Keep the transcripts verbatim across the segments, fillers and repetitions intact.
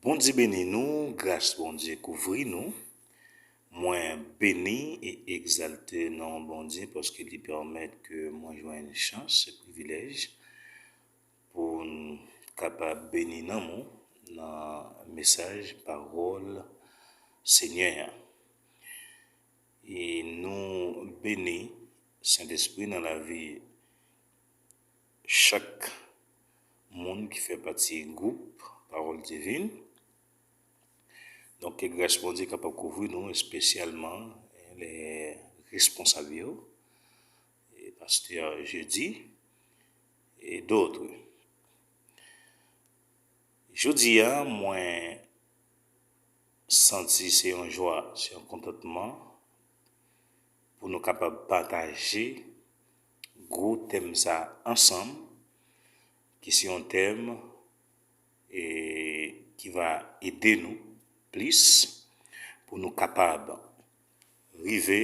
Bondye beni nou, gras Bondye kouvri nou. Mwen beni e egzalte non Bondye paske li pèmèt ke mwen jwenn chans e privilèj pou n kapab beni nanm ou nan mesaj pawòl Senyè a. E nou beni Sentespri nan lavi chak moun ki fè pati gwoup Pawòl Divin. Donk, ke gras Bondye kapab kouvri nou, espesyalman lè responsab yo, e pastè Jedi, e dòt. Jodi a, mwen santi se yon jwa, se yon kontantman pou nou kapab pataje gwo tèm sa ansanm, ki se yon tèm, e, ki va ede nou plis pou nou kapab rive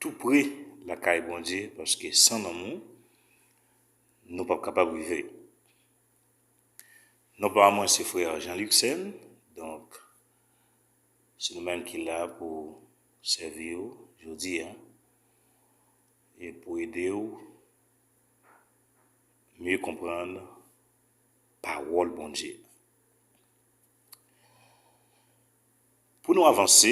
tou pre lakay Bondye, paske san lanmou, nou p ap kapab rive. Non pa mwen, se frè Jean Luxen. Donk, se nou menm ki la pou sèvi w jodi a e pou ede w mye konprann pawòl Bondye. Pou nou avanse,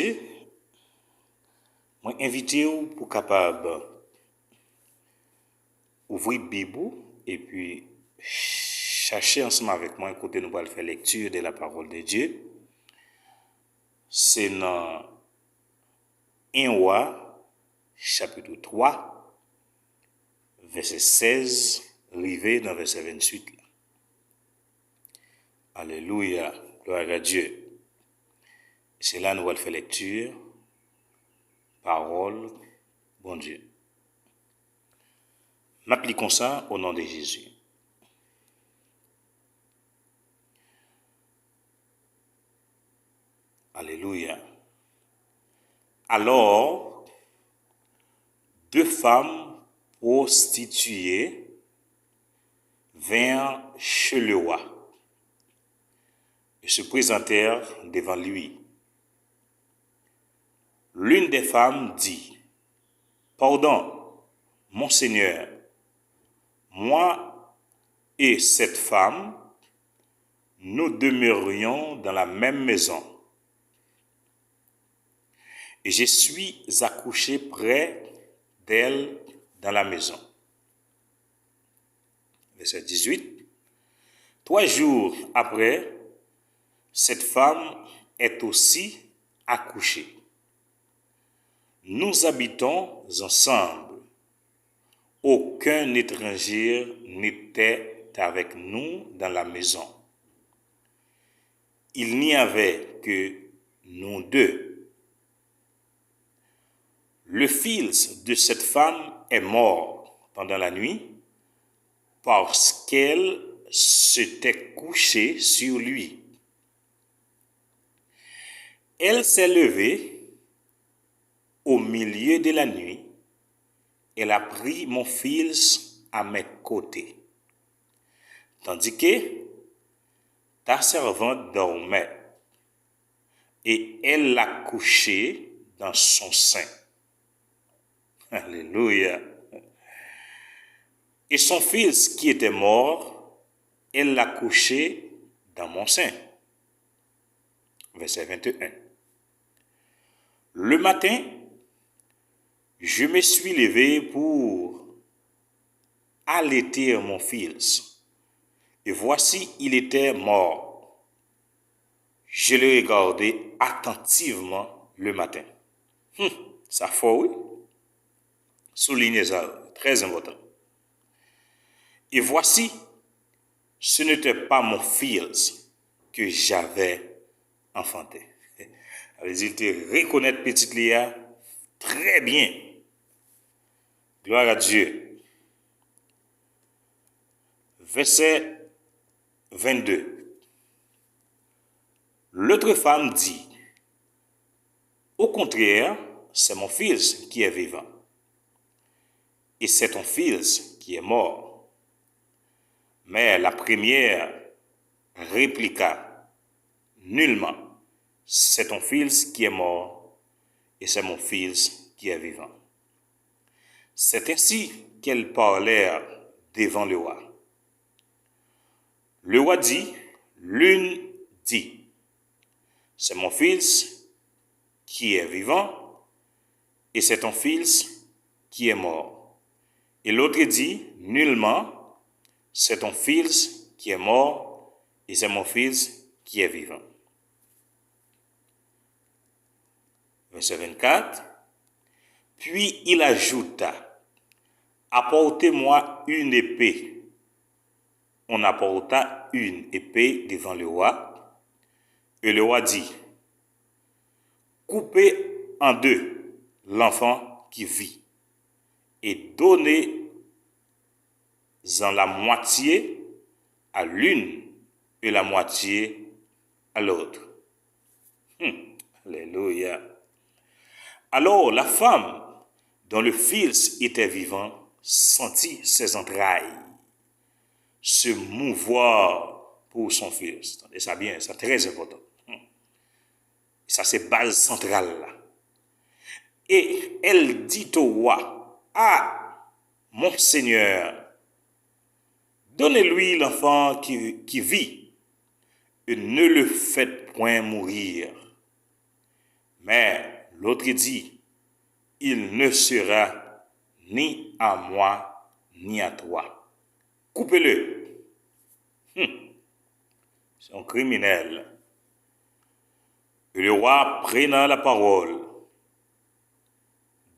mwen envite w pou kapab ouvri Bib ou epi chache ansanm avèk mwen kote nou pral fè lèkti de la parole de Dieu. Se nan en Wa, chapit twa, vèsè sèz, rive nan vèsè venntuit la. Alelouya, glwa a Dye. Se la nou pral fè lèkti pawòl Bondye. M ap li konsa, au nom de Jésus. Alelouya. Alors, deux femmes prostituées vinrent chez le roi et se présentèrent devant lui. L'une des femmes dit : « Pardon, mon Seigneur, moi et cette femme, nous demeurions dans la même maison. Et je suis accouchée près d'elle dans la maison. » Verset dix-huit. Trois jours après, cette femme est aussi accouchée. Nous habitons ensemble. Aucun étranger n'était avec nous dans la maison. Il n'y avait que nous deux. Le fils de cette femme est mort pendant la nuit parce qu'elle s'était couchée sur lui. Elle s'est levée au milieu de la nuit, elle a pris mon fils à mes côtés, tandis que ta servante dormait, et elle l'a couché dans son sein. Alléluia. Et son fils qui était mort, elle l'a couché dans mon sein. Verset vingt et un. Le matin, je me suis levé pour allaiter mon fils, et voici, il était mort. Je le regardais attentivement le matin. Hmm, sa fò, wi. Souligne sa, très important. Et voici, ce n'était pas mon fils que j'avais enfanté. Sa vle di, li te rekonèt pitit li a trè byen. Gloire à Dieu. Verset vingt-deux. L'autre femme dit : « Au contraire, c'est mon fils qui est vivant, et c'est ton fils qui est mort. » Mais la première répliqua : Nullement. C'est ton fils qui est mort, et c'est mon fils qui est vivant. C'est ainsi qu'elles parlèrent devant le roi. Le roi dit, l'une dit, c'est mon fils qui est vivant, et c'est ton fils qui est mort. Et l'autre dit, nullement, c'est ton fils qui est mort, et c'est mon fils qui est vivant. Verset vingt-quatre. Puis il ajouta, apportez-moi une épée. On apporta une épée devant le roi, et le roi dit, coupez en deux l'enfant qui vit, et donnez-en la moitié à l'une et la moitié à l'autre. Hmm. Alléluia. Alors la femme dont le fils était vivant sentit ses entrailles se mouvoir pour son fils. Tande sa byen, sa trè enpòtan. Hmm. Sa se baz santral la. Et elle dit au roi, ah, mon Seigneur, donnez-lui l'enfant qui, qui vit, et ne le faites point mourir. Mais l'autre dit, il ne sera ni à moi, ni à toi. Coupez-le. Hmm. C'est un criminel. Et le roi, prenant la parole,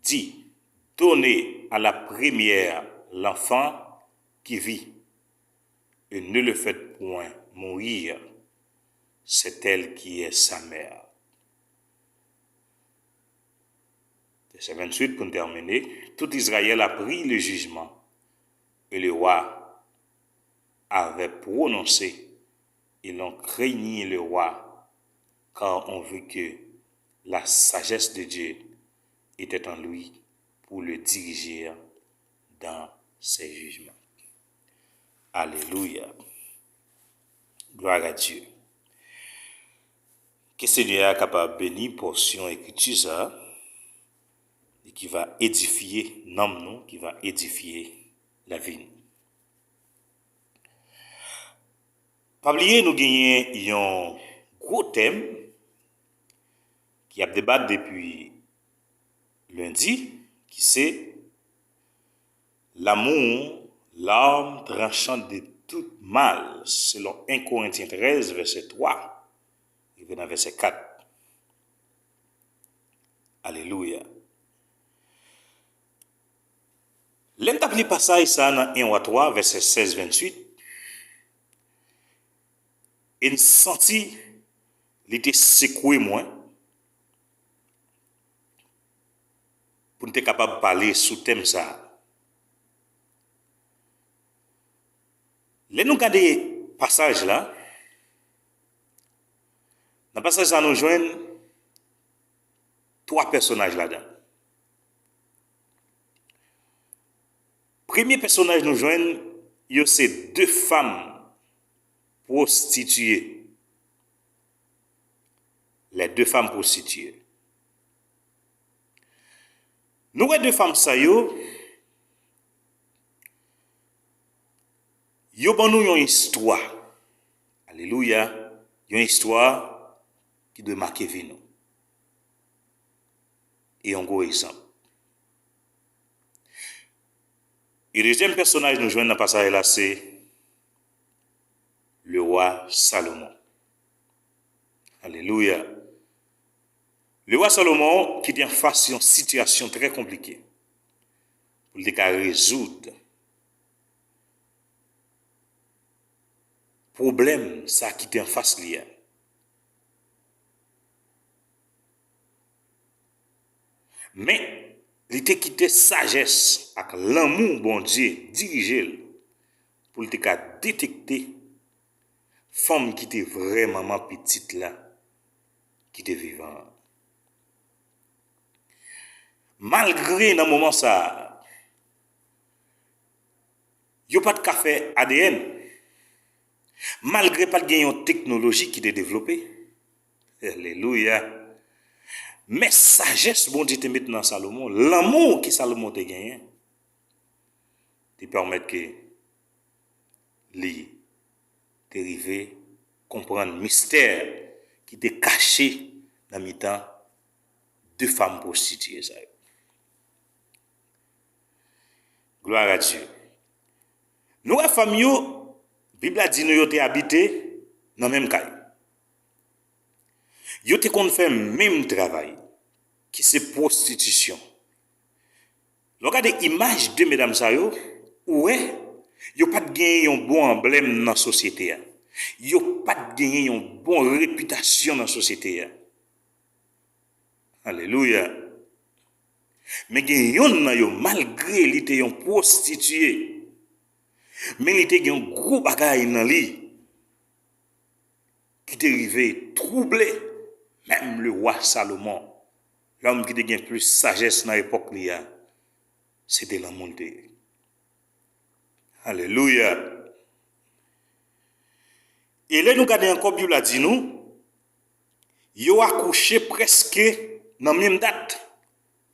dit, donnez à la première l'enfant qui vit, et ne le faites point mourir, c'est elle qui est sa mère. Verset vingt-huit pour terminer. Tout Israël apprit le jugement, et le roi avait prononcé, et l'on craignit le roi, car on vit que la sagesse de Dieu était en lui pour le diriger dans ses jugements. Alléluia. Gloire à Dieu. Ke Senyè a kapab beni pòsyon ekriti sa a, e ki va edifye nanm nou, ki va edifye lavi nou. Pa bliye, nou genyen yon gwo tèm ki ap debat depi lendi, ki se l'amour, l'arme tranchante de tout mal, selon en Korentyen trèz, vèsè twa, rive nan vèsè kat. Alelouya. Lè m t ap li pasaj sa a nan en Wa twa, vèsè sèz, venntuit, e m santi li te sekwe mwen pou n te kapab pale sou tèm sa a. Lè nou gade pasaj la, nan pasaj sa a nou jwenn twa pèsonaj ladan. Premye pèsonaj nou jwenn yo se de fanm pwostitiye. Les deux femmes prostituées. Nou wè de fanm sa yo, yo ban nou yon istwa. Alelouya. Yon istwa ki dwe make vi nou. E yon gwo egzanp. E dezyèm pèsonaj nou jwenn nan pasaj la se le wa Salomon. Alelouya. Le wa Salomon ki te anfas yon sitiyasyon trè konplike pou l te ka rezoud pwoblèm sa ki te anfas li a. Men, li te kite sajès ak lanmou Bondye dirije l pou l te ka detekte fanm ki te vrè manman pitit la ki te vivan an. Malgre nan moman sa a, yo pa t ka fè A D N, malgre pa t gen yon teknoloji ki te devlope, Alelouya. Men sajès Bondye te met nan Salomon, lanmou ke Salomon te genyen, te pèmèt ke li te rive konprann mistè ki te kache nan mitan de fanm pwostitiye sa yo. Gloire à Dieu. Nou wè fanm yo, Bib la di nou yo te abite nan menm kay. Yo te konn fè menm travay, ki se pwostitisyon. Lè w gade imaj de medam sa yo, ou wè, yo pa t genyen yon bon anblèm nan sosyete a. Yo pa t genyen yon bon repitasyon nan sosyete a. Alelouya. Men gen yonn nan yo, malgre li te yon pwostitiye, men li te gen yon gwo bagay nan li ki te rive twouble menm le wa Salomon, lòm ki te gen plis sajès nan epòk li a, se te lanmou l te ye. Alelouya. E lè nou gade ankò, Bib la di nou, yo akouche prèske nan menm dat,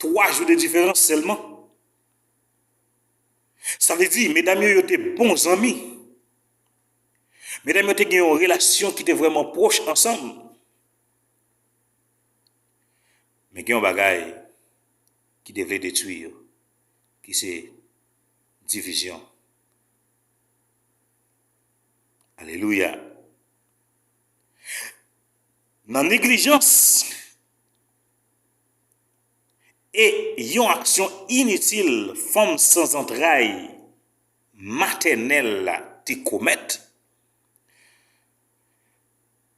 twa jou de diferans sèlman. Sa vle di, medam yo, yo te bon zanmi. Medam yo te gen yon relasyon ki te vrèman pwòch ansanm. Men gen yon bagay ki te vle detwi yo, ki se divizyon. Alelouya. Nan neglijans e yon aksyon initil fanm san zantray matènèl la te komèt,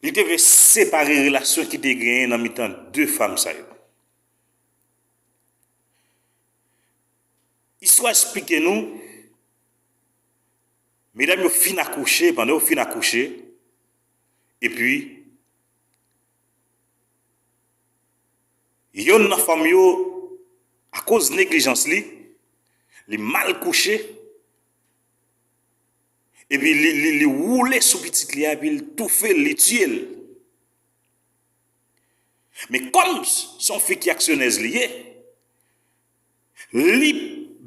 li te vle separe relasyon ki te genyen nan mitan de fanm sa yo. Istwa esplike nou, medam yo fin akouche, pandan yo fin akouche, epi yonn nan fanm yo, akoz neglijans li, li mal kouche, epi li, li, li woule sou pitit li a, epi l toufe l, li tiye l. Men kòm s-, s on fi ki aksyonèz li ye, li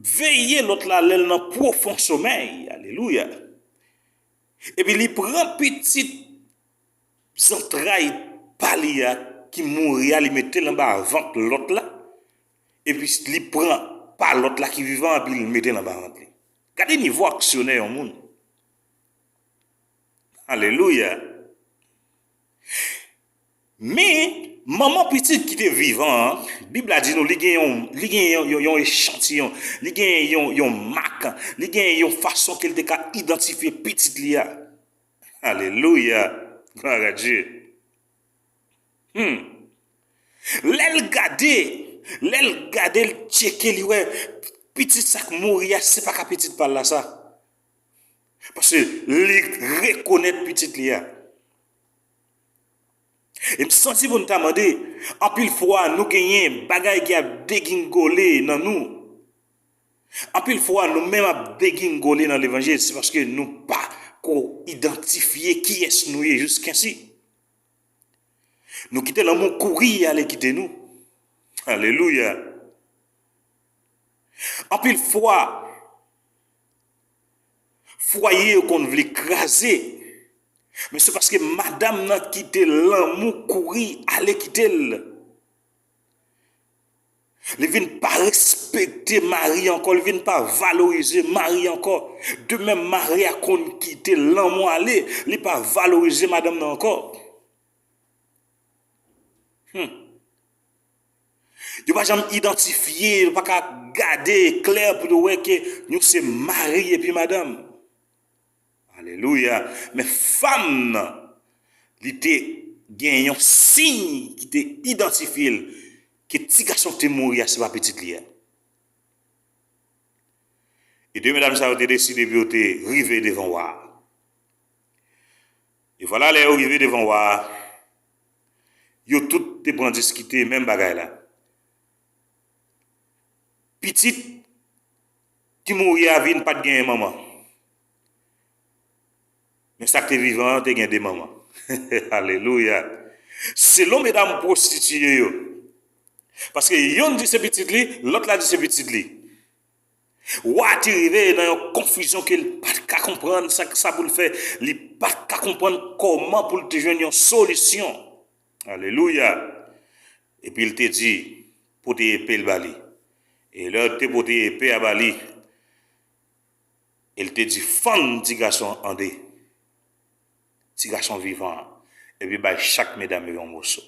veye lòt la lè l nan pwofon somèy, alelouya. Epi li pran pitit zantray pa li a ki mouri a, li mete l anba vant lòt la, epi li pran pa lòt la ki vivan an, epi li mete l anba vant li. Gade nivo aksyonè yon moun. Alelouya. Men, manman pitit ki te vivan an, Bib la di nou, li gen yon, li gen yon, yon, yon echantiyon, li gen yon, yon mak, li gen yon fason ke l te ka idantifye pitit li a. Alelouya. Gloire à Dieu. Hmm. Lè l gade, lè l gade, l tcheke, li wè pitit sa k mouri a, se pa ka pitit pa l la sa. Paske li rekonèt pitit li a. E m santi pou n ta mande, anpil fwa nou genyen bagay ki ap degingole nan nou. Anpil fwa nou menm ap degingole nan levanjil, se paske nou pa ko idantifye kiyès nou ye jiskensi. Nou kite lanmou kouri ale kite nou. Alelouya. Anpil fwa, fwaye yo konn vle kraze. Men se paske madanm nan kite lanmou kouri ale kite l. Li vin pa respekte mari ankò, li vin pa valorize mari ankò. De menm, mari a konn kite lanmou ale, li pa valorize madanm nan ankò. Hmm. Yo pa janm idantifye, yo pa ka gade klè pou yo wè ke nou se mari epi madanm. Alelouya. Men fanm nan, li te gen yon siy ki te idantifye l ke ti gason ki te mouri a, se pa pitit li a. E de medam sa yo te deside pou yo te rive devan wa a. E vwala, lè yo rive devan wa a, yo tout te pran diskite menm bagay la. Pitit ki mouri a vin pa t genyen manman. Men sa k te vivan an te gen de manman. Alelouya. Selon medam pwostitiye yo. Paske yonn di se pitit li, lòt la di se pitit li. Wa a te rive nan yon konfizyon ke l pa t ka konprann sa, sa pou l fè. Li pa t ka konprann kòman pou l te jwenn yon solisyon. Alelouya! Epi l te di, pote epe l ba li. E lè l te pote epe a ba li, e l te di, fann ti gason an de. Ti gason vivan an. Epi bay chak medam yo yon moso.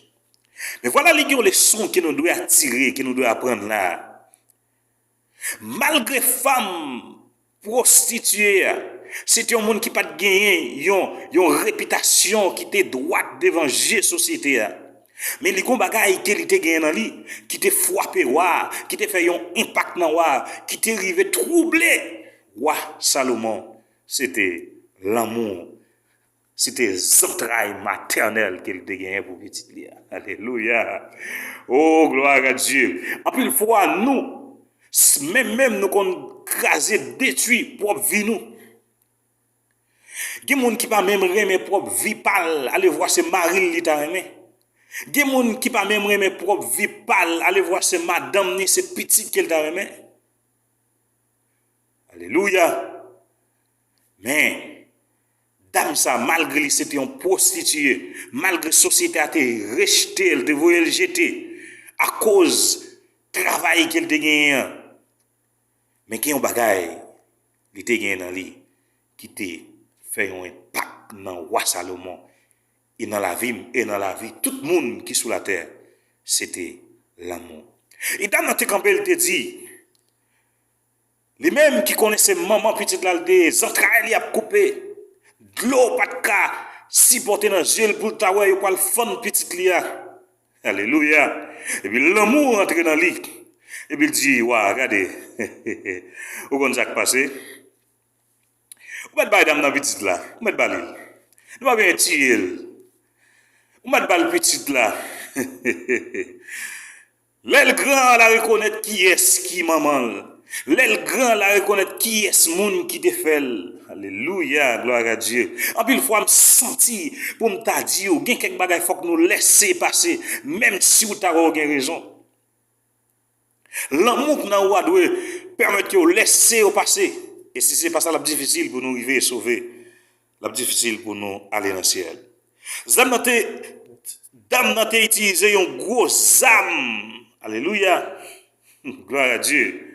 Men vwala, li gen yon leson ke nou dwe atire, ke nou dwe aprann la. Malgre fanm pwostitiye a, se te yon moun ki pa t genyen yon, yon repitasyon ki te dwat devan je sosyete a. Men li gon bagay ke li te genyen nan li, ki te frape wa a, ki te fè yon enpak nan wa a, ki te rive twouble wa Salomon. Se te lanmou, se te zantray matènèl ke li te genyen pou pitit li a. Alelouya! Oh, gloire à Dieu! Anpil fwa, nou, s- menm, menm nou konn kraze, detwi pwòp vi nou. Gen moun ki pa menm renmen pwòp vi pa l, alevwa se mari l li ta renmen. Gen moun ki pa menm renmen pwòp vi pa l, alevwa se madanm ni, se pitit ke l ta renmen. Alelouya! Men, dam sa, malgre li se te yon pwostitiye, malgre sosyete a te rejte l, te voye l jete, akoz travay ke l te genyen an, men gen yon bagay li te genyen nan li ki te fè yon enpak nan wa Salomon, e nan lavi m, e nan lavi tout moun ki sou latè, se te lanmou. E dam nan te kanpe, l te di, li menm ki konnen se manman pitit la l te ye, zantray li ap koupe, dlo pa t ka sipòte nan zye l pou l ta wè yo pral fann pitit li a. Alelouya! Epi lanmou rantre nan li. Epi l di, wa, gade, ou konn sa k pase? Ou mèt bay dam nan pitit la. Ou mèt ba li l. Nou pa bezwen tiye l. Ou mèt ba l pitit la. Lè l gran, l a rekonèt kiyès ki manman l. Lè l gran, l a rekonèt kiyès moun ki te fè l. Alelouya, gloire à Dieu. Anpil fwa, m santi pou m ta di w, gen kèk bagay fòk nou lèse pase, menm si w ta wè w gen rezon. Lanmou k nan ou a dwe pèmèt ke w lèse yo pase. E si se pa sa, l ap difisil pou nou rive sove. L ap difisil pou nou ale nan syèl. Zam nan te, dam nan te itilize yon gwo zam. Alelouya! Gloire à Dieu!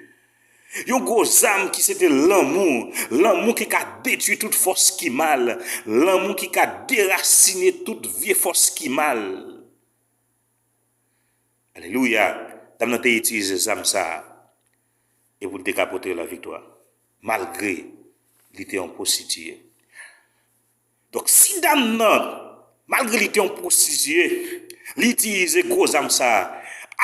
Yon gwo zam ki se te lanmou. Lanmou ki ka detwi tout fòs ki mal. Lanmou ki ka derasine tout vye fòs ki mal. Alelouya! Dam nan te itilize zam sa a e pou l te ka pote yo laviktwa, malgre li te yon pwostitiye. Donk, si dam nan, malgre li te yon pwostitiye, li itilize gwo zam sa a,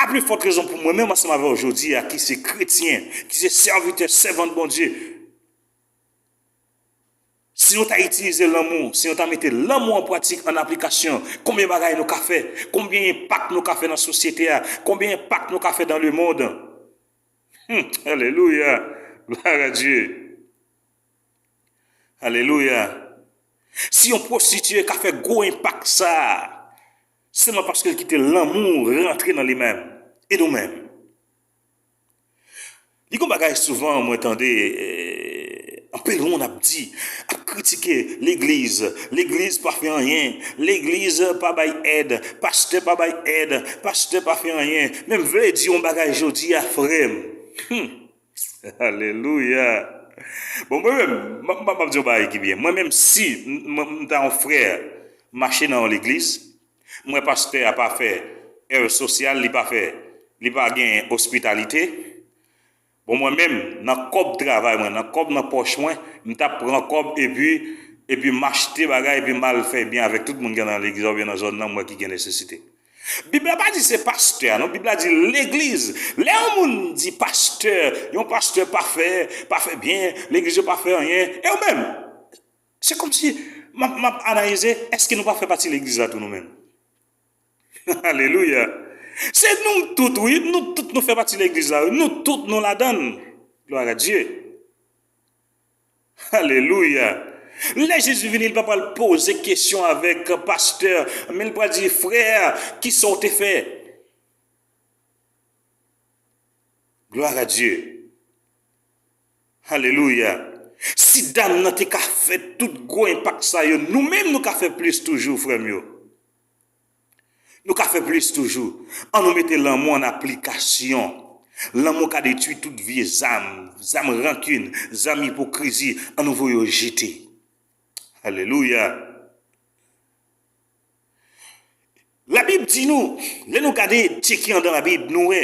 a pli fòt rezon pou mwen menm ansanm avè w jodi a, ki se kretyen, ki se sèvitè, sèvant Bondye, si nou ta itilize lanmou, si nou ta mete lanmou an pratik, an aplikasyon, konbyen bagay nou ka fè? Konbyen enpak nou ka fè nan sosyete a? Konbyen enpak nou ka fè dans le monde? Hmm, alelouya! Gloire à Dieu! Alelouya! Si yon pwostitiye ka fè gwo enpak sa a, sèlman paske l kite lanmou rantre nan li menm e nou menm. Li gon bagay souvan mwen tande, eh, anpil moun ap di, ap kritike legliz. Legliz pa fè anyen. Legliz pa bay èd. Pastè pa bay èd. Pastè pa fè anyen. Men m vle di yon bagay jodi a, frè m. Hmm. Alelouya. Bon, mwen menm, m ap, m ap, m ap di yon bagay ki byen. Mwen menm, si m, m, m ta yon frè, m mache nan yon legliz, m wè pastè a pa fè èv sosyal, li pa fè, li pa gen ospitalite. Bon, mwen menm, nan kòb travay mwen, nan kòb nan pòch mwen, m t ap pran kòb epi, epi m achte bagay, epi m al fè byen avèk tout moun ki nan legliz la oubyen nan zòn nan, m wè ki gen nesesite. Bib la pa di se pastè a, non, Bib la di legliz. Lè yon moun di pastè, yon pastè pa fè, pa fè byen, legliz yo pa fè anyen, e ou menm? Se kòmsi m ap, m ap analize, èske nou pa fè pati legliz la tou nou menm? Alelouya! Se nou tout, wi, nou tout nou fè pati legliz la, wi, nou tout nou ladann. Gloire à Dieu! Alelouya! Lè Jezi vini, li pa pral poze kesyon avèk pastè, men li pral di, frè, kisa w te fè? Gloire à Dieu. Alelouya. Si dam nan te ka fè tout gwo enpak sa yo, nou menm nou ka fè plis toujou, frè m yo. Nou ka fè plis toujou. An nou mete lanmou an aplikasyon. Lanmou ka detwi tout vye zam, zam rankin, zam ipokrizi. An nou voye yo jete. Alelouya. Labib di nou, lè nou gade, tcheke andan Labib, nou wè,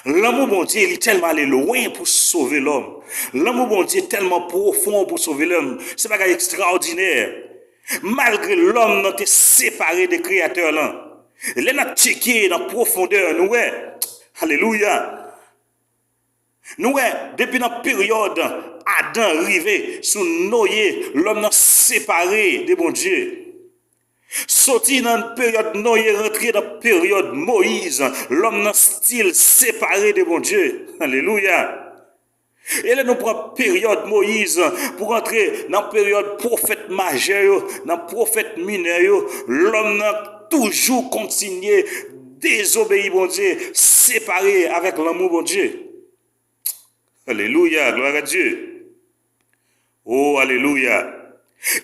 lanmou Bondye, li tèlman ale lwen pou sove lòm. Lanmou Bondye tèlman pwofon pou sove lòm. Se bagay ekstraòdinè. Malgre lòm nan te separe de Kreyatè lan, lè n ap tcheke nan pwofondè, nou wè, alelouya, nou wè, depi nan peryòd Adan rive sou Noye, lòm nan separe de Bondye. Soti nan peryòd Noye rantre nan peryòd Moyiz, lòm nan still separe de Bondye. Alelouya. E lè nou pran peryòd Moyiz pou rantre nan peryòd pwofèt majè yo, nan pwofèt minè yo, lòm nan toujou kontinye dezobeyi Bondye, separe avèk lanmou Bondye. Alelouya, gloire à Dieu. Oh, alelouya.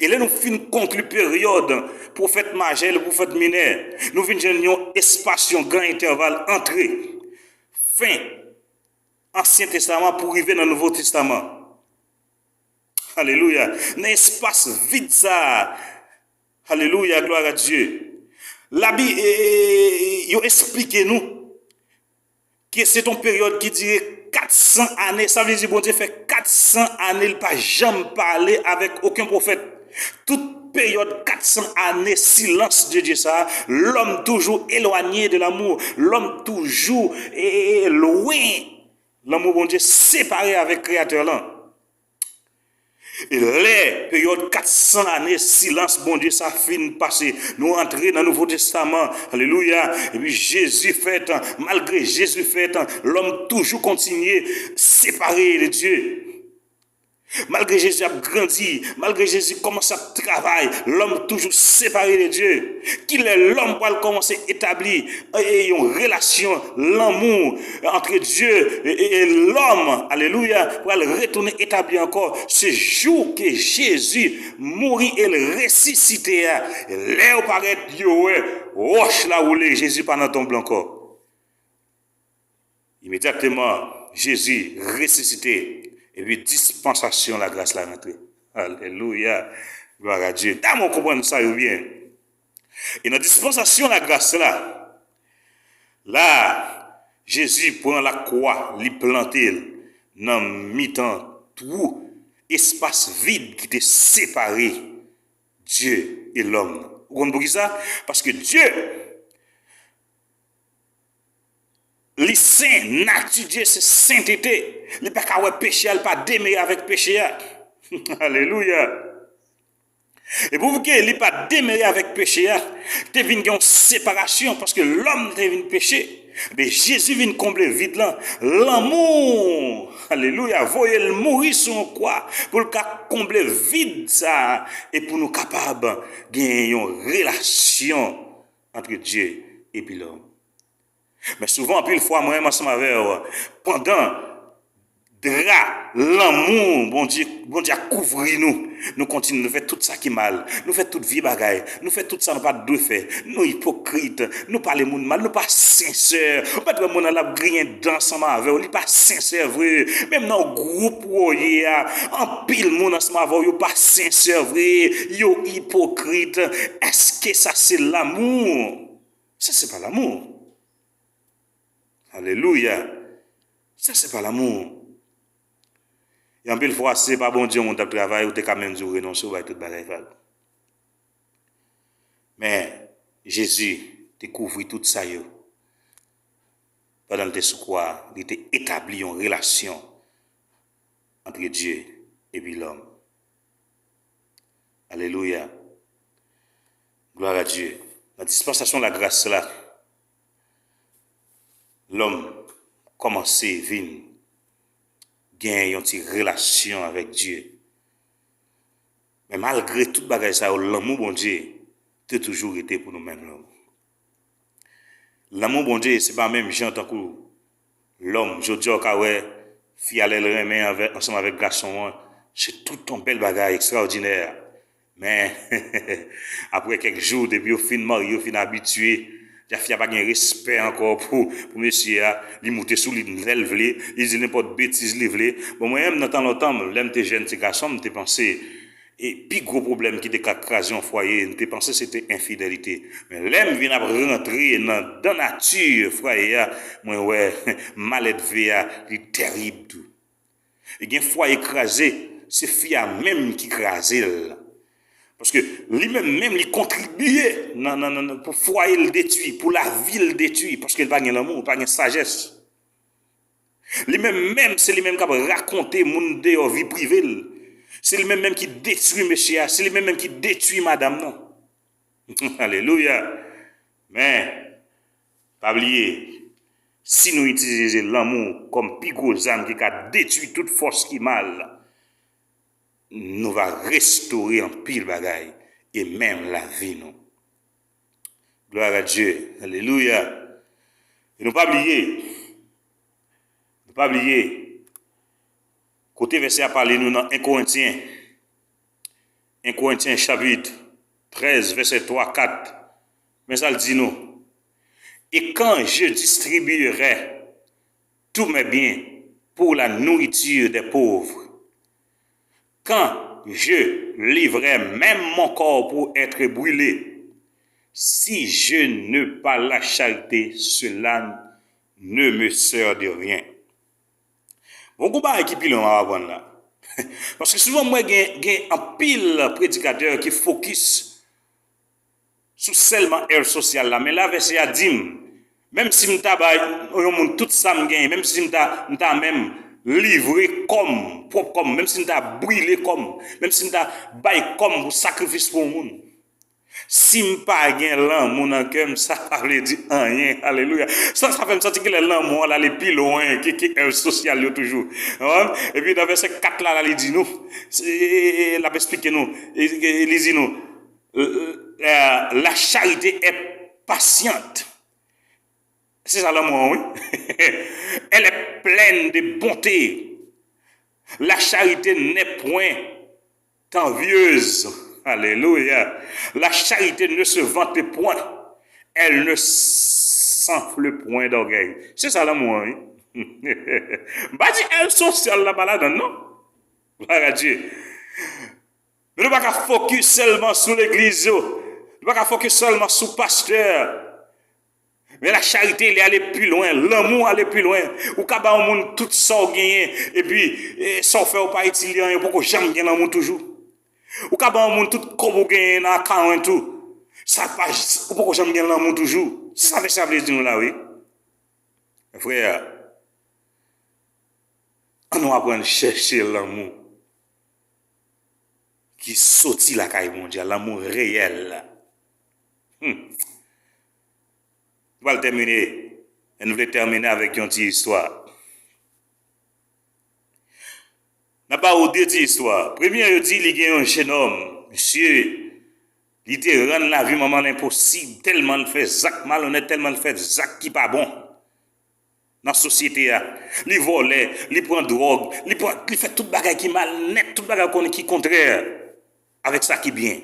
E lè nou fin konkli peryòd pwofèt majè, pwofèt minè, nou vin jwenn yon espas, yon gran entèval antre fen Ansyen Testaman pou rive nan Nouvo Testaman. Alelouya. Nan espas vid sa a, alelouya, gloire à Dieu. Labi, e, e, e, yo esplike nou ke se yon peryòd ki dire kat san ane. Sa vle di Bondye fè kat san ane, li pa janm pale avèk okenn pwofèt. Tout peryòd kat san ane silans de Dye sa a, lòm toujou elwanye de lanmou, lòm toujou e, e, e, lwen. Lanmou Bondye separe avèk Kreyatè lan. E lè peryòd kat san ane silans Bondye sa fin pase, nou antre nan Nouvo Testaman. Alelouya. Epi Jezi fèt, malgre Jezi fèt, lòm toujou kontinye separe de Dye. Malgre Jezi ap grandi, malgre Jezi kòmanse ap travay, lòm toujou separe de Dye. Kilè lòm pral kòmanse etabli, e, e, yon relasyon lanmou antre Dye e, e, e lòm, alelouya, pral retounen etabli ankò? Se jou ke Jezi mouri e l resisite a. Lè yo parèt, yo wè wòch la woule, Jezi pa nan tonb la ankò. Imedyatman, Jezi resisite, epi dispansasyon lagras la rantre. Alelouya! Gloire à Dieu. Damò konprann sa yo byen. E nan dispansasyon lagras la, la, Jezi pran lakwa, li plante l nan mitan twou, espas vid ki te separe Dye e lòm nan. Ou konn poukisa? Paske Dye Li sen, nati Dye se sentete. Li pa ka wè peche a, li pa demere avèk peche a. Alelouya. E pouki li pa demere avèk peche a, te vin gen yon separasyon, paske lòm te vin peche. Men Jezi vin konble vid lan. Lanmou, alelouya, voye l mouri sou yon kwa pou l ka konble vid sa a e pou nou kapab gen yon relasyon antre Dye epi lòm. Men souvan, anpil fwa, mwen menm ansanm avè w, pandan dra lanmou Bondye, Bondye a kouvri nou, nou kontinye, nou fè tout sa ki mal, nou fè tout vye bagay, nou fè tout sa nou pa t dwe fè, nou ipokrit, nou pale moun mal, nou pa sensè. Ou mèt wè moun nan l ap griyen dan ansanm avè w, li pa sensè vre. Menm nan gwoup ou ye a, anpil moun ansanm avè w, yo pa sensè vre, yo ipokrit. Èske sa se lanmou? Sa se pa lanmou. Alelouya. Sa se pa lanmou. E anpil fwa, si se pa Bondye yon moun t ap travay, ou te ka menm di w renonse, ou bay tout bagay vag. Men, Jezi te kouvri tout sa yo. Pandan l te sou kwa a, li te etabli yon relasyon antre Dye epi lòm. Alelouya. Gloire à Dieu. Nan dispansasyon lagras la, lòm kòmanse vin gen yon ti relasyon avèk Dye. Men malgre tout bagay sa yo, lanmou Bondye te toujou rete pou nou menm lòm. Lanmou Bondye, se pa menm jan tankou lòm. Jodi a, w ka wè fi a lè l renmen avè, ansanm avèk gason an, se tout yon bèl bagay ekstraòdinè. Men, apre kèk jou, depi yo fin marye, yo fin abitye, fi a pa gen respè ankò pou, pou mesye a, li moute sou li lè l vle, li di nenpòt betiz li vle. Bon, mwen menm, nan tan lontan, lè m te jèn ti gason, m te panse, e pi gwo pwoblèm ki te ka kraze yon fwaye, m te panse se te enfidelite. Men lè m vin ap rantre nan, dan nati fwaye a, mwen wè malèdve a, li tèrib tou. E gen fwaye kraze, se fi a menm ki kraze l. Paske li menm, menm li kontribye nan, nan, nan, nan, pou fwaye l detwi, pou lavi l detwi, paske l pa gen lanmou, pa gen sajès. Li menm, menm, se li menm k ap rakonte moun deyò vi prive l. Se li menm, menm ki detwi mesye a, se li menm, menm ki detwi madanm nan. Alelouya! Men, pa bliye, si nou itilize lanmou kòm pi gwo zam ki ka detwi tout fòs ki mal, nou va restore anpil bagay e menm lavi nou. Gloire à Dieu. Alelouya. E nou pa bliye, nou pa bliye, kote vèsè a pale nou nan en Korentyen, en Korentyen chapit trèz, vèsè twa, kat. Men sa l di nou, et quand je distribuerai tous mes biens pour la nourriture des pauvres, quand je livrerai même mon corps pour être brûlé, si je n'ai pas la charité, cela ne me sert de rien. Bon, gon bagay ki pi lwen m ap aprann la. Paske souvan m wè gen, gen anpil predikatè ki fokis sou sèlman èl sosyal la. Men la vèsè a di m, menm si m ta bay yon moun tout sa m genyen, menm si m ta, m ta menm livre kò m, pwòp kò m, menm si m ta brile kò m, menm si m ta bay kò m pou sakrifis pou yon moun, si m pa gen lanmou nan kè m, sa pa vle di anyen. Alelouya. Sa, sa fè m santi ke lè lanmou an l ale pi lwen ke, ke èl sosyal yo toujou. Epi nan vèsè kat la, la li di nou, l ap eksplike nou, li di nou, la charité est patiente. Se sa lanmou an, wi. Elle est pleine de bonté. La charité n'est point envieuse. Alelouya. La charité ne se vante point. Elle ne s'enfle point d'orgueil. Se sa lanmou an, wi. M pa di èl sosyal la pa ladann, non. Gloire à Dieu. Men nou pa ka fokis sèlman sou legliz yo. Nou pa ka fokis sèlman sou pastè. Men la charité, li ale pi lwen. Lanmou ale pi lwen. Ou ka ba yon moun tout sa w genyen, epi, e, sa w fè, ou pa itil li anyen, ou poko janm gen lanmou toujou. Ou ka ba yon moun tout kòb ou genyen nan akawont ou. Sa pa, ou poko janm gen lanmou toujou. Se sa vèsè a vle di nou la, wi. Frè, an nou aprann chèche lanmou ki soti lakay Bondye a, lanmou reyèl. Hmm. Nou pral tèmine, e nou vle tèmine avèk yon ti istwa. N ap ba ou de ti istwa. Premye, yo di li gen yon jenòm, misye, li te rann lavi manman l enposib, tèlman l fè zak malonèt, tèlman l fè zak ki pa bon nan sosyete a. Li vòlè, li pran dwòg, li pran, li fè tout bagay ki mal nèt, tout bagay ou konnen ki kontrè avèk sa ki byen.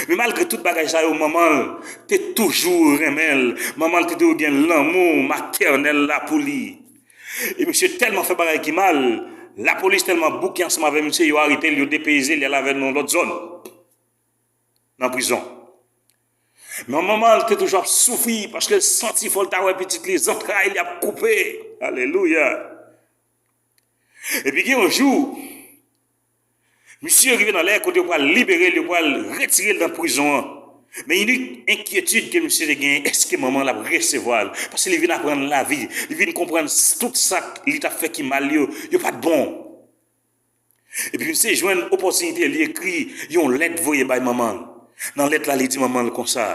Men malgre tout bagay sa yo, manman l te toujou renmen l. Manman l te toujou gen lanmou matènèl la pou li. E misye tèlman fè bagay ki mal, lapolis tèlman bouke ansanm avè misye, yo arete l, yo depeyize l, y al avè l nan yon lòt zòn, nan prizon. Men manman l te toujou ap soufri paske l santi fò l ta wè pitit li, zantray li ap koupe. Alelouya! Epi gen yon jou, misye rive nan lè kote yo pral libere l, yo pral retire l nan prizon an. Men inik enkyetid ke misye te genyen, èske manman l ap resevwa l? Paske li vin aprann lavi, li vin konprann s-, tout sa k-, li t ap fè ki mal yo, yo pa t bon. Epi misye jwenn opòtinite, li ekri yon lèt voye bay manman l. Nan lèt la, li di manman l konsa,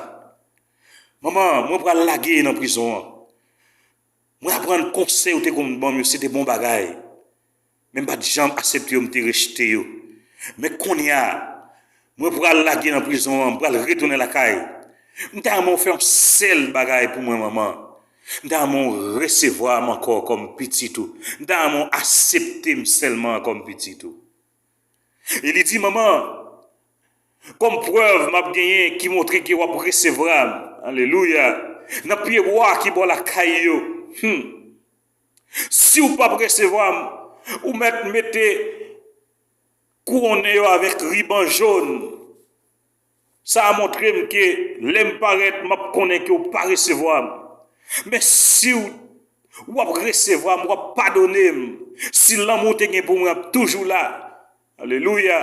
"Manman, mwen pral lage nan prizon an. Mwen aprann konsèy ou te konn ban m yo, se te bon bagay. Men m pa t janm aksepte yo, m te rejte yo. Men kounye a, mwen pral lage nan prizon an, m pral retounen lakay. M ta renmen w fè yon sèl bagay pou mwen, manman. M ta renmen w resevwa m ankò kòm pitit ou. M ta renmen w aksepte m sèlman kòm pitit ou. E li di, manman, kòm prèv m ap genyen ki montre ke w ap resevwa m. Alelouya. Nan pyebwa ki bò lakay yo. Hmm. Si w p ap resevwa m, ou mèt mete kouwonnen yo avèk riban jòn. Sa a montre m ke lè m parèt, m ap konnen ke w pa resevwa m. Men si w, w ap resevwa m, w ap padone m, si lanmou w te gen pou mwen ap toujou la. Alelouya.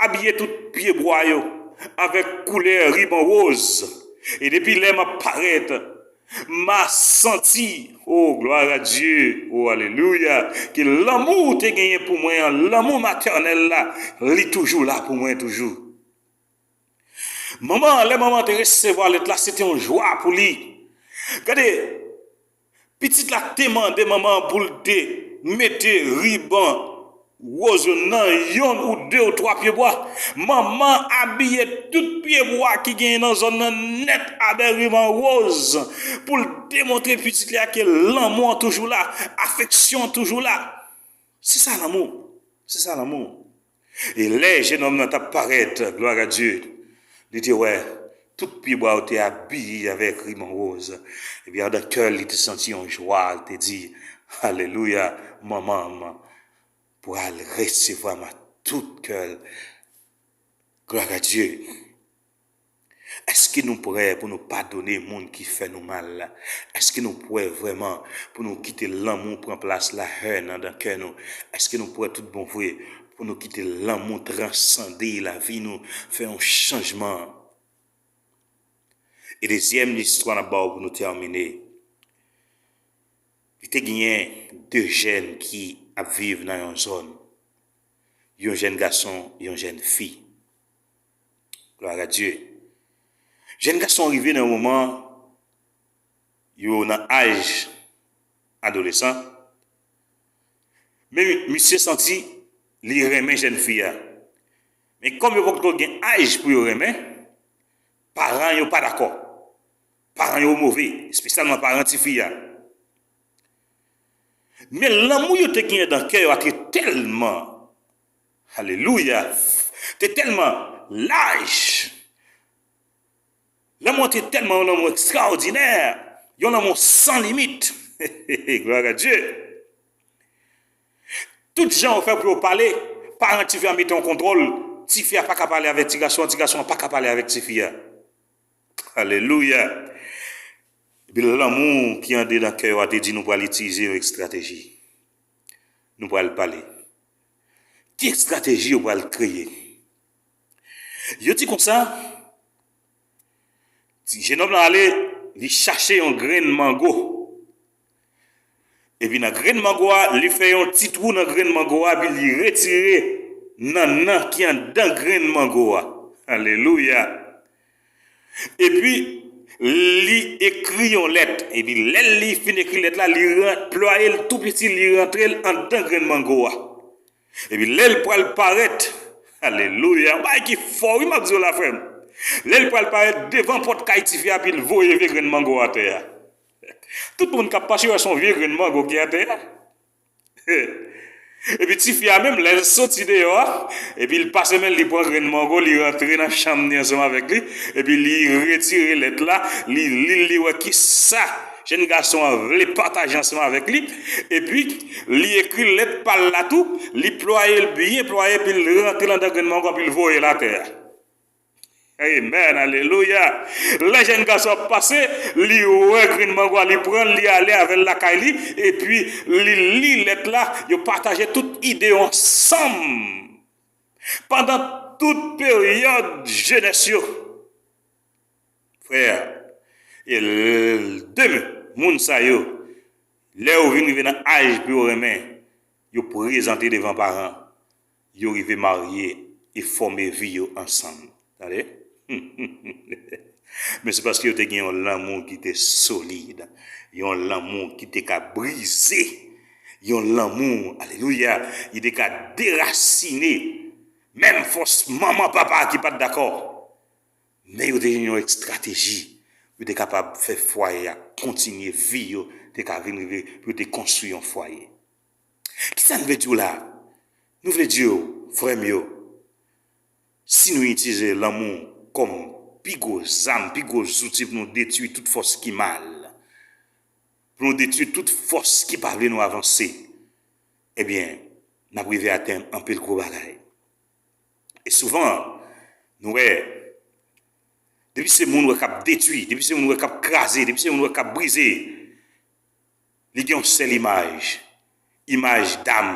Abiye tout pyebwa yo avèk koulè riban woz. E depi lè m ap parèt, m a santi, o, glwa a Dye, o, alelouya, ke lanmou w te genyen pou mwen an, lanmou matènèl la, li toujou la pou mwen toujou. Manman an, lè manman an te resevwa lèt la, se te yon jwa pou li. Gade, pitit la te mande manman an pou l te mete riban woz yo nan yonn ou de ou twa pyebwa. Manman an abiye tout pyebwa ki genyen nan zòn nan nèt avèk riban woz pou l demontre pitit li a ke lanmou an toujou la, afeksyon an toujou la. Se sa lanmou. Se sa lanmou. E lè jennonm nan t ap parèt, glwa a Dye, li te wè tout pyebwa yo te abiye avèk riban woz. Epi andan kè l, li te santi yon jwa, li te di, alelouya, manman m pral resevwa m ak tout kè l. Glwa a Dye. Èske nou prè pou nou padone moun ki fè nou mal la? Èske nou prè vrèman pou nou kite lanmou pran plas lahèn anndan kè nou? Èske nou prè tout bon vre pou nou kite lanmou transande lavi nou, fè yon chanjman? E dezyèm istwa n ap ba w pou nou tèmine. Li te genyen de jèn ki ap viv nan yon zòn. Yon jèn gason, yon jèn fi. Glwa a Dye. Jèn gason an rive nan yon moman, yo nan aj adolesan, men misye santi li renmen jèn fi a. Men kòm yo poko gen aj pou yo renmen, paran yo pa dakò. Paran yo move, espesyalman paran tifi a. Men lanmou yo te genyen nan kè yo a te tèlman, alelouya, te tèlman laj. Lanmou an te tèlman yon lanmou ekstraòdinè, yon lanmou san limit. Glwa a Dye. Tout jan yo fè pou yo pale, paran tifi a mete yon kontwòl, tifi a pa ka pale avèk ti gason an, ti gason an pa ka pale avèk tifi a. Alelouya. Epi lanmou ki andedan kè yo a te di nou pral itilize yon estrateji. Nou pral pale. Ki estrateji yo pral kreye? Yo di konsa, ti jennonm lan ale, li chache yon grenn mango. Epi nan grenn mango a, li fè yon ti twou nan grenn mango a, epi li retire nannan ki anndan grenn mango a. Alelouya! Epi, li ekri yon lèt. Epi, lè li fin ekri lèt la, li plwaye l tou piti, li rantre l anndan grenn mango a. Epi, lè l pral parèt, alelouya, yon bagay ki fò, wi, m ap di w la, frè m. Lè l pral parèt devan pòt kay tifi a, epi l voye vye grenn mango atè a. Tout moun k ap pase wè se yon vye grenn mango ki atè a. Epi tifi a menm, lè l soti deyò a, epi l pase men l, li pran grenn mango, li rantre nan chanm ni ansanm avèk li, epi li retire lèt la, li li l, li wè kisa jèn gason an vle pataje ansanm avèk li, epi li ekri lèt pa l la tou, li plwaye l byen plwaye, epi l rantre l anndan grenn mango, epi l voye l atè a. Amen, alelouya. Lè jèn gason ap pase, li wè grenn mango a, li pran l, li ale avè l lakay li, epi li li lèt la, yo pataje tout ide yo ansanm. Pandan tout peryòd jenès yo, frè, e l-, de moun sa yo, lè yo vin rive nan aj pou yo renmen, yo prezante devan paran, yo rive marye e fòme vi yo ansanm. Tande? Men se paske yo te gen yon lanmou ki te solid, yon lanmou ki te ka brize, yon lanmou, alelouya, ki te ka derasine Menm fòs manman, papa ki pa t dakò, men yo te jwenn yon estrateji pou yo te kapab fè fwaye a kontinye, vi yo te ka vin rive pou yo te konstwi yon fwaye. Kisa n vle di w la? Nou vle di w, frè m yo, si nou itilize lanmou kòm pi gwo zam, pi gwo zouti pou nou detwi tout fòs ki mal, pou nou detwi tout fòs ki pa vle nou avanse, ebyen, n ap rive atenn anpil gwo bagay. E souvan, nou wè, depi se moun wè k ap detwi, depi se moun wè k ap kraze, depi se moun wè k ap brize, li gen yon sèl imaj, imaj dam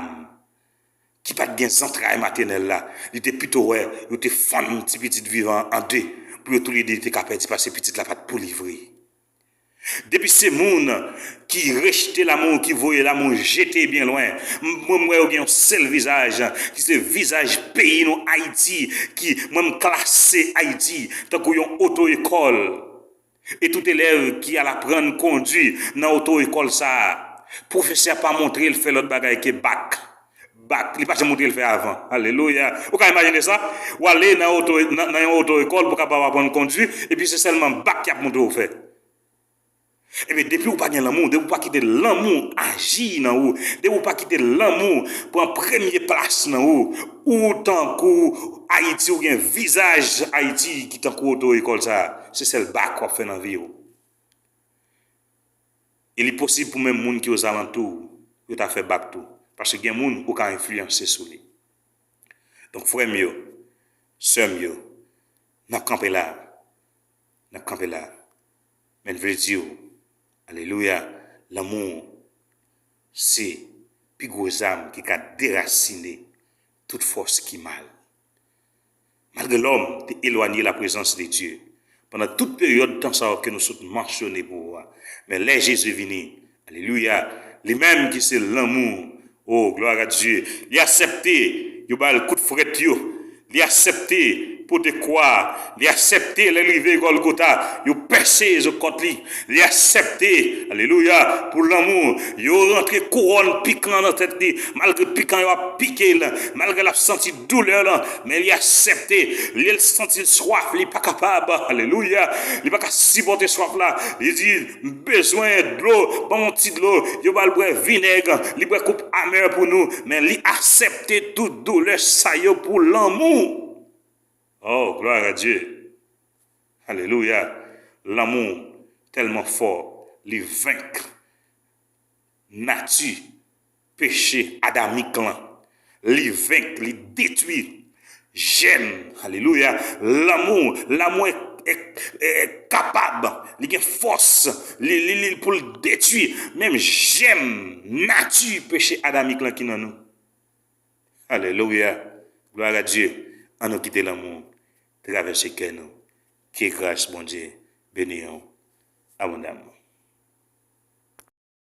ki pa t gen zantray matènèl la. Li te pito wè yo te fann ti pitit vivan an de, pou yo toulede te ka pèdi, paske pitit la pa t pou li vre. Depi se moun ki rejte lanmou, ki voye lanmou jete byen lwen, m-, mwen, m wè yo gen yon sèl vizaj, ki se vizaj peyi nou, Ayiti, ki mwen, m klase Ayiti tankou yon oto ekòl. E tout elèv ki al aprann kondwi nan oto ekòl sa a, pwofesè a pa montre l fè lòt bagay ke bak. Bak, li pa janm montre l fè avan. Alelouya. Ou ka imajine sa? Ou ale nan oto, nan, nan yon oto ekòl pou kapab aprann kondwi, epi se sèlman bak y ap montre w fè. Ebyen, depi ou pa gen lanmou, depi ou pa kite lanmou aji nan ou, depi ou pa kite lanmou pran premye plas nan ou, ou tankou Ayiti, ou gen vizaj Ayiti ki tankou oto ekòl sa a. Se sèl bak w ap fè nan vi w. E li posib pou menm moun ki ozalantou w, yo ta fè bak tou. Paske gen moun ou ka enfliyanse sou li. Donk, frè m yo, sè m yo, n ap kanpe la. N ap kanpe la. Men n vle di w, alelouya, lanmou se pi gwo zam ki ka derasine tout fòs ki mal. Malgre lòm te elwanye laprezans de Dye pandan tout peryòd tan sa yo ke nou sot mansyone pou ou a, men lè Jezi vini, alelouya, li menm ki se lanmou, o, glwa a Dye, li aksepte yo ba l kout frèt yo, li aksepte pote kwa, li aksepte lè l rive Gòlgota, yo pèse zo kòt li, li aksepte, alelouya, pou lanmou, yo rantre kouwòn pikan nan tèt li, malgre pikan yo ap pike l, malgre l ap santi doulè lan, men li aksepte, lè l santi l swaf, li pa kapab, alelouya, li pa ka sipòte swaf la, li di, m bezwen dlo, ban m yon ti dlo, yo ba l bwè vinèg, li bwè koup amè pou nou, men li aksepte tout doulè sa yo pou lanmou. Oh, gloire à Dieu. Alelouya. Lanmou tèlman fò, li venk nati peche adamik lan. Li venk, li detwi jèm. Alelouya. Lanmou, lanmou e, e, e, e kapab. Li gen fòs. Li, li, li pou l detwi menm jèm nati peche adamik lan ki nan nou. Alelouya. Gloire à Dieu. Ann nou kite lanmou travèse kè nou. Ke gras Bondye beni w abondamman.